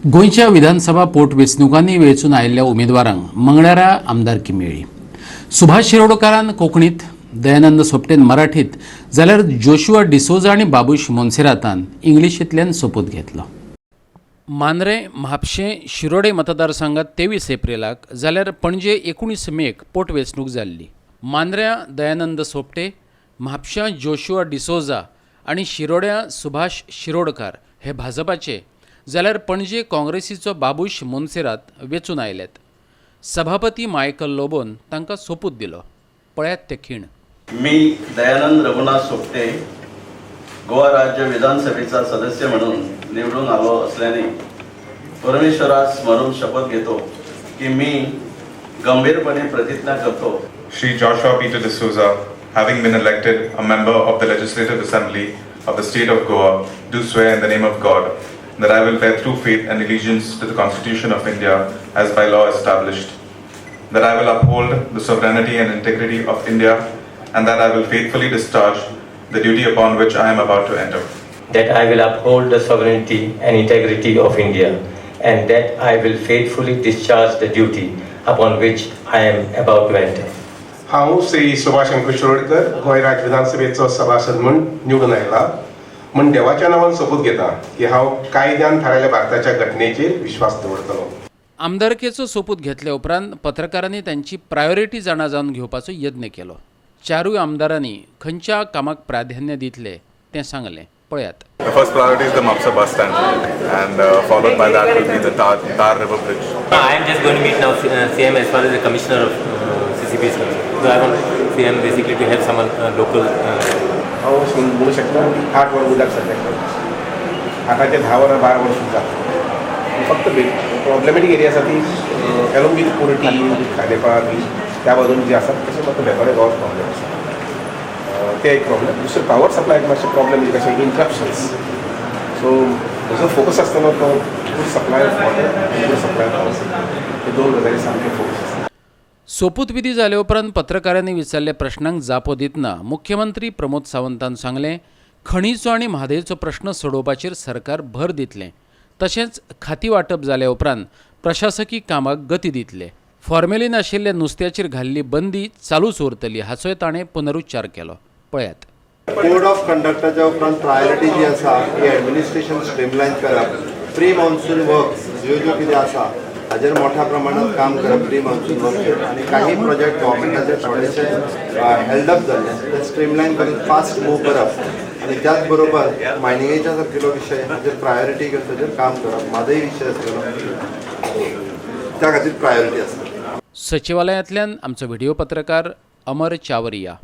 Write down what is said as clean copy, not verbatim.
गोंयच्या विधानसभा पोटवेंचणुकांनी वेंचून आयिल्ल्या उमेदवारांक मंगळारा आमदारकी मेळ्ळी. सुभाष शिरोडकारान कोंकणीत, दयानंद सोपटेन मराठीत, जाल्यार जोशुआ डिसोजा आनी बाबूश मोन्सेरातान इंग्लिशींतल्यान सोपूत घेतलो. मांद्रें, म्हापशें, शिरोडे मतदारसंघात 23 एप्रिलाक जाल्यार पणजे 19 मेक पोटवेंचणूक जाल्ली. मांद्र्यां दयानंद सोपटे, म्हापशां जोशुआ डिसोजा आनी शिरोड्यां सुभाष शिरोडकार हे भाजपाचे, जाल्यार पणजे काँग्रेसीचो बाबूश मोन्सेरात वेंचून आयल्यात. सभापती मायकल लोबोन तांकां सोपूत दिलो. पळयात ते खीण. मी दयानंद रघुनाथ सोपटे, गोवा राज्य विधानसभेचा सदस्य म्हणून निवडून आलो असल्याने परमेश्वरास स्मरून शपथ घेतो की मी गंभीरपणे प्रतिज्ञा करतो. Shri Joshua Peter D'Souza, having been elected a member of the Legislative Assembly of the State of Goa, do swear in the name of God that I will bear true faith and allegiance to the Constitution of India as by law established, that I will uphold the sovereignty and integrity of India, and that I will faithfully discharge the duty upon which I am about to enter. That I will uphold the sovereignty and integrity of India and that I will faithfully discharge the duty upon which I am about to enter. हांव श्री सुभाष अंकुश शिरोडकर, गोंय राज्य विधानसभेचो सभासद म्हूण निवडून आयला म्हूण देवाच्या नांवान सोपूत घेता की हांव कायद्यान थारायल्या भारताच्या घटनेचेर विश्वास दवरतलो. आमदारकेचो सोपूत घेतल्या उपरांत पत्रकारांनी तांची प्रायोरिटी जाणा जावन घेवपाचो यत्न केलो. चारूय आमदारांनी खंयच्या कामाक प्राधान्य दितले तें सांगलें. पळयात. The first priority is the Mapsa bus stand, and followed by that will be the Tar River Bridge. I am just going to meet now CM as far as the commissioner of CCB is concerned. So I want CM basically to have someone local. हांव अशें म्हणूंक शकना की 8 वरां उदक सद्याक, 8चे 10 वरां, 12 वरां सुद्दां जाता. फक्त प्रॉब्लेमेटीक एरिया आसा ती एलोंग विथ कुर्टी, खांडेपार बी त्या बाजून जी आसा, तशें म्हाका बेतोडे गांवात प्रॉब्लेम आसा. ते एक प्रॉब्लेम. दुसरें, पावर सप्लायक मातशें प्रॉब्लेम, म्हणजे कशें इंट्रप्शन्स. सो म्हजो फोकस आसतना तो good supply of water, good supply of power, हे दोन गजाली सामके फोकस आसता. सोपूतविधी जाले उपरांत पत्रकारांनी विचारल्या प्रश्नांक जापो दितना मुख्यमंत्री प्रमोद सावंतान सांगलें, खणीचो आनी म्हादयचो प्रश्न सोडोवपाचेर सरकार भर दितलें. तशेंच खाती वांटप जाल्या उपरांत प्रशासकी कामाक गती दितले. फॉर्मेलीन आशिल्ल्या नुस्त्याचेर घाल्ली बंदी चालूच उरतली, हाचोय ताणें पुनरुच्चार केलो. पळयात. कोड ऑफ कंडक्टाच्या उपरांत प्रायोरिटी जी आसा ही एडमिनिस्ट्रेशन स्ट्रीमलायन करप, प्री मॉन्सून वर्क्स ज्यो ज्यो कितें आसा हाजेर मोठ्या प्रमाणात काम करप प्री मॉन्सून वर्कचेर, आनी काही प्रोजेक्ट गव्हर्मेंटाचे थोडेशे हेल्ड अप जाल्ले ते स्ट्रीमलायन करून फास्ट मूव करप, आनी त्याच बरोबर मायनिंगेच्या सारकेलो विशय हाजेर प्रायोरिटी घेवन ताजेर काम करप. म्हादय विशय आसतलो, त्या खातीर प्रायोरिटी आसतली. सचिवालयांतल्यान आमचो व्हिडिओ पत्रकार अमर चावरिया.